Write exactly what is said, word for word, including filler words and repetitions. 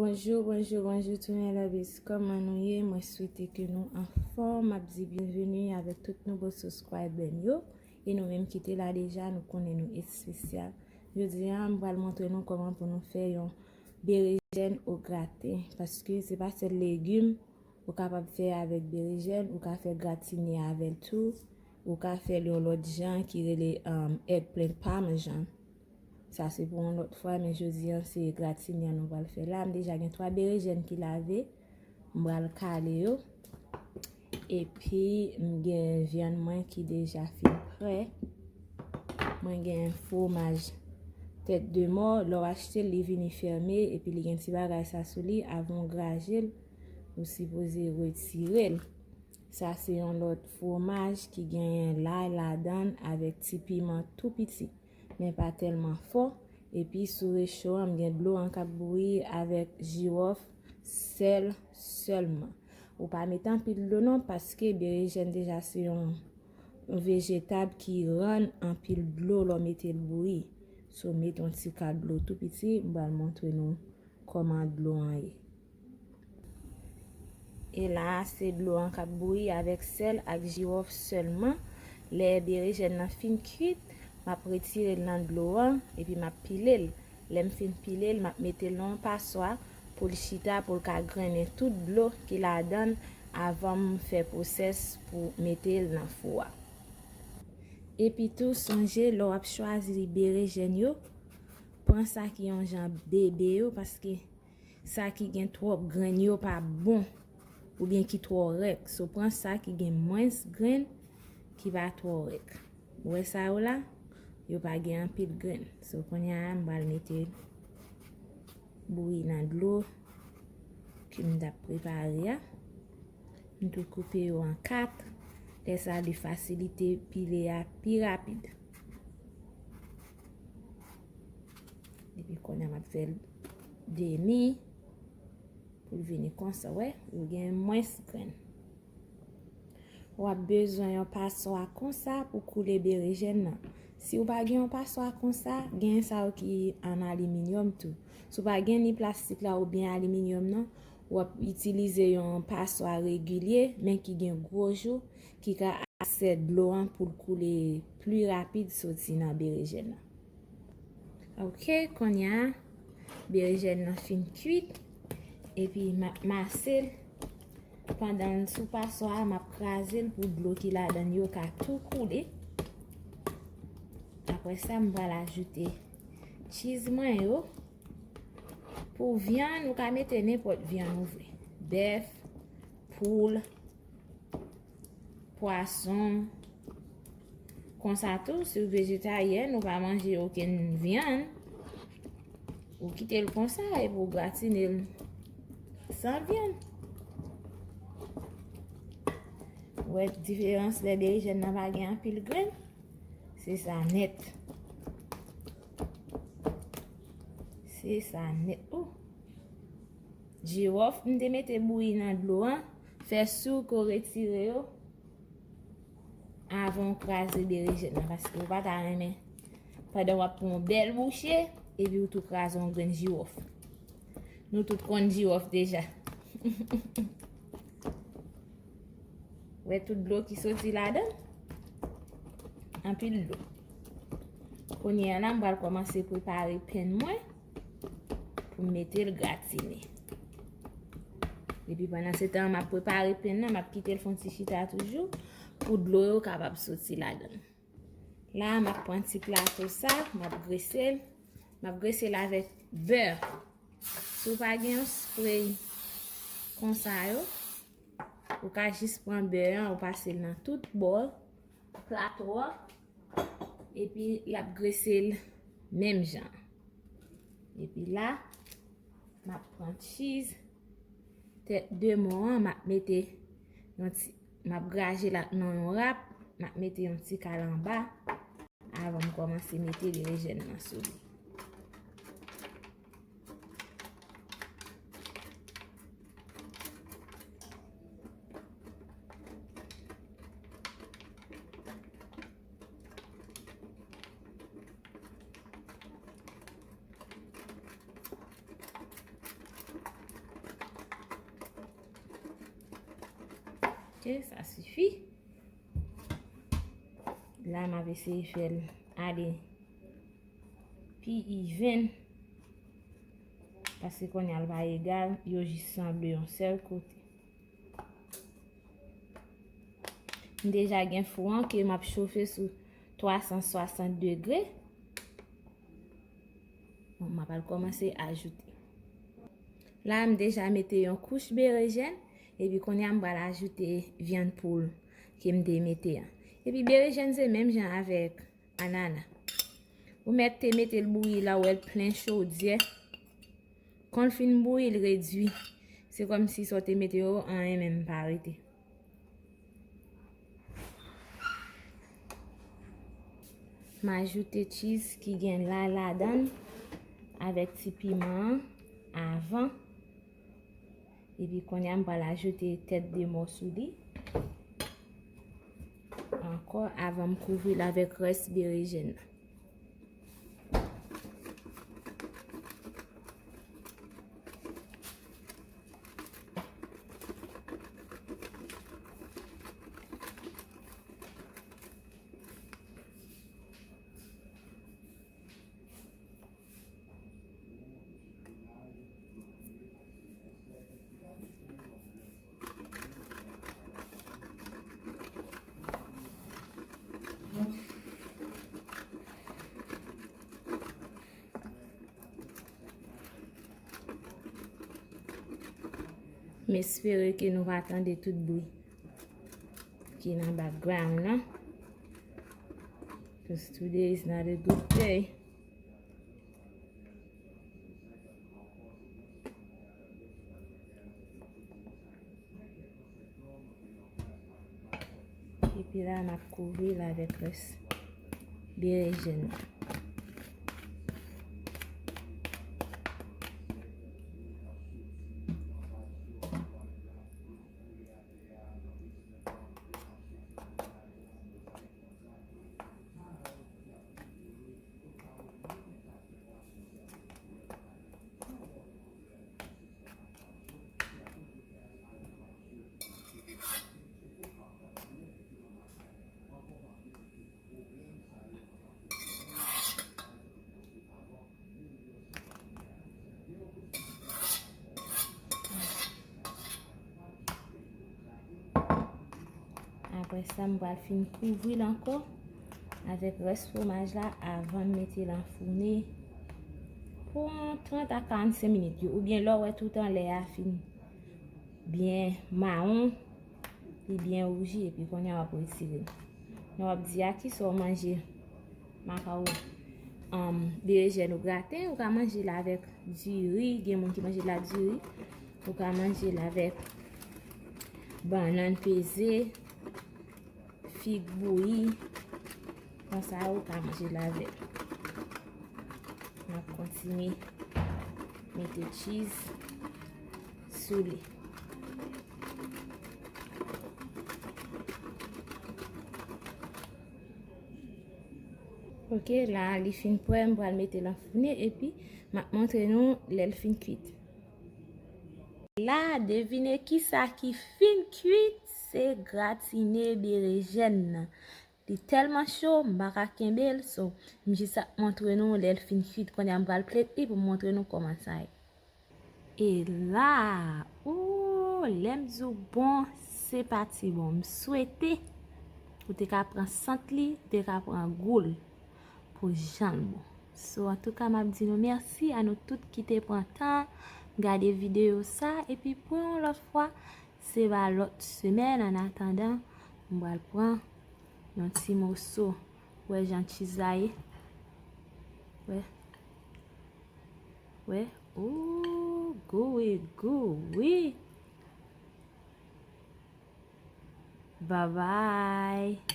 Bonjou, bonjou, bonjou tou mes lovies. Kòman nou ye? Mwen swete ke nou anfòm. M ap di byenveni avèk tout nouvo subscriber m yo. E nou menm ki te la deja, nou konnen nou espesyal. Jodi a, m pral montre nou kòman pou nou fè yon berejèn o graten. Paske se pa sèl legim ou kapab fè avèk berejèn, ou ka fè gratine avè l tou, ou ka fè l yon lòt jan ki rele um, eggplant parmesan. Sa se pou yon lòt fwa, men jodi a se gratine an nou pral fè la. M deja gen twa berejèn ki lave, m pral kale yo. Epi m gen vyann mwen ki deja fin prè. Mwen gen fwomaj tèt de mò, lè w achte l, li vini fèmen, epi li gen ti bagay sa sou li, avan w graje l, ou sipoze retire l. Sa se yon lòt fwomaj ki genyen lay ladan l avèk ti piman tou piti, men pa tèlman fò. Epi sou recho an, m gen dlo an k ap bouyi avèk jiwòf, sèl sèlman. Ou pa mete anpil dlo non, paske berejèn deja se yon, yon vejetab ki rann anpil dlo lè w mete l bouyi. So, mete yon ti ka dlo tou piti, m pral montre nou kòman dlo an ye. E la a, se dlo an k ap bouyi avèk sèl ak jiwòf sèlman. Lè berejèn nan fin kuit, m ap retire l nan dlo an, epi m ap pile l. Lè m fin pile l, m ap mete l nan yon paswa pou l chita, pou l ka grennen tout dlo ki ladan l avan m fè pwosès pou mete l nan fou a. Epi tou, sonje, lè w ap chwazi berejèn yo, pran sa ki yon jan bebe yo, paske sa ki gen twòp grenn yo pa bon, oubyen ki twò rèk. So, pran sa ki gen mwens grenn, ki pa twò rèk. Ou wè sa yo la? Yo pa gen anpil grenn. So, kounye a, m pral mete bouyi nan dlo ke m t ap prepare a. M tou koupe yo an kat. Lè sa, li fasilite pile a pi rapid. Epi kounye a, m ap fè l demi pou l vini konsa, wè, yo gen mwens grenn. W ap bezwen yon paswa konsa pou koule berejèn nan. Si w pa gen yon paswa konsa, gen sa yo ki an aliminyòm tou. Si w pa gen ni plastik la oubyen aliminyòm nan, w ap itilize yon paswa regilye, men ki gen gwo jou, ki ka asè dlo an pou l koule pli rapid soti nan berejèn nan. Ok, kounye a, berejèn nan fin kuit, epi m ap mase l. Pandan l sou paswa a, m ap kraze l pou dlo ki ladan l yo ka tou koule. Apre sa, m pral ajoute cheese mwen yo. Pou vyann, ou ka mete nenpòt vyann ou vle. Bèf, poul, pwason. Konsa tou, si w vejetaryen, ou pa manje okenn vyann, ou kite l konsa epi w gratine l san vyann. Ou wè diferans lè berejèn nan pa gen anpil grenn? Se sa nèt. Se sa nèt. Ou. Jiwòf, m te mete bouyi nan dlo an. Fè si w ke w retire yo avan w kraze berejèn nan, paske w pa ta renmen pandan w ap pran yon bèl bouche, epi w tou kraze yon grenn jiwòf. Nou tout konn jiwòf deja. Wè tout dlo ki soti ladan? Anpil dlo. Kounye a la, m pral kòmanse prepare pen mwen pou m mete l gratine. Epi pandan se tan, m ap prepare pen nan, m ap kite l fè yon ti chita toujou pou dlo yo kapab soti ladan. La, m ap pran ti plato sa, m ap grese l. M ap grese l avèk bè. Si w pa gen yon spray konsa yo, ou ka jis pran bè an, ou pase l nan tout bò plato a, epi l ap grese l menm jan. Epi la, m ap pran cheese, tèt de mò an, m ap mete yon ti, m ap graje l ak nan yon rap, m ap mete yon ti kal anba. Avan m kòmanse mete berejèn nan sou li. Ok, sa sifi. La, m ap eseye fè l ale pi even. Paske kounye a l pa egal, yo jis sanble yon sèl kote. M deja gen fou an ke m ap chofe sou twa san swasant degre. Bon, m ap al kòmanse ajoute. La, m deja mete yon kouch berejèn, epi kounye a m pral ajoute vyann poul ke m te mete an. Epi berejèn se menm jan avèk anana. Ou mèt te mete l bouyi la, ou wè l plen chodyè. Kon l fin bouyi, l redui. Se kòmsi sa w te mete yo, anyen menm pa rete. M ajoute cheese ki gen lay ladan l avèk ti piman an avan. Epi kounye a m pral ajoute tèt de mò sou li. Ankò, avan m kouvri l avèk rès berejèn nan. M espere ke nou pa tande tout bri ki nan background nan. 'Cause today is not a good day. Epi la, m ap kouvri l avèk rès berejèn nan. Apre sa, m pral fin kouvri l ankò avèk rès fwomaj la avan m mete l anfoune pou yon trant a karannsenk minit yo, oubyen lè w wè tout anlè a fin byen mawon, li byen wouji, epi kounye a w ap retire l. Lè w ap di a kisa w manje makawo, um, berejèn ou graten, ou ka manje l avèk diri, gen moun ki manje l ak diri, ou ka manje l avèk bannann peze, fig bouyi, konsa ou ka manje l avè l. M ap kontinye mete cheese sou li. Ok, la li fin prè, m pral mete l anfoune epi m ap montre nou lè l fin kwit. La, devine kisa ki fin kwit, se gratine berejèn nan. Li tèlman cho, m pa ka kenbe l, so, m jis ap montre nou lè l fin kwit. Kounye a m pral plate li pou m montre nou kòman sa ye. E la, ooh, lè m di w bon, se pa ti bon. M swete ou te ka pran sant li, ou te ka pran gou l pou jan l bon. So, antouka, m ap di nou mèsi a nou tout ki te pran tan gade videyo sa, epi pou yon lòt fwa, se pa lòt semèn, an atandan, m pral pran yon ti moso. Wè jan cheese la ye. Wè. Wè. Ooh, gou wi, gou wi. Bye bye.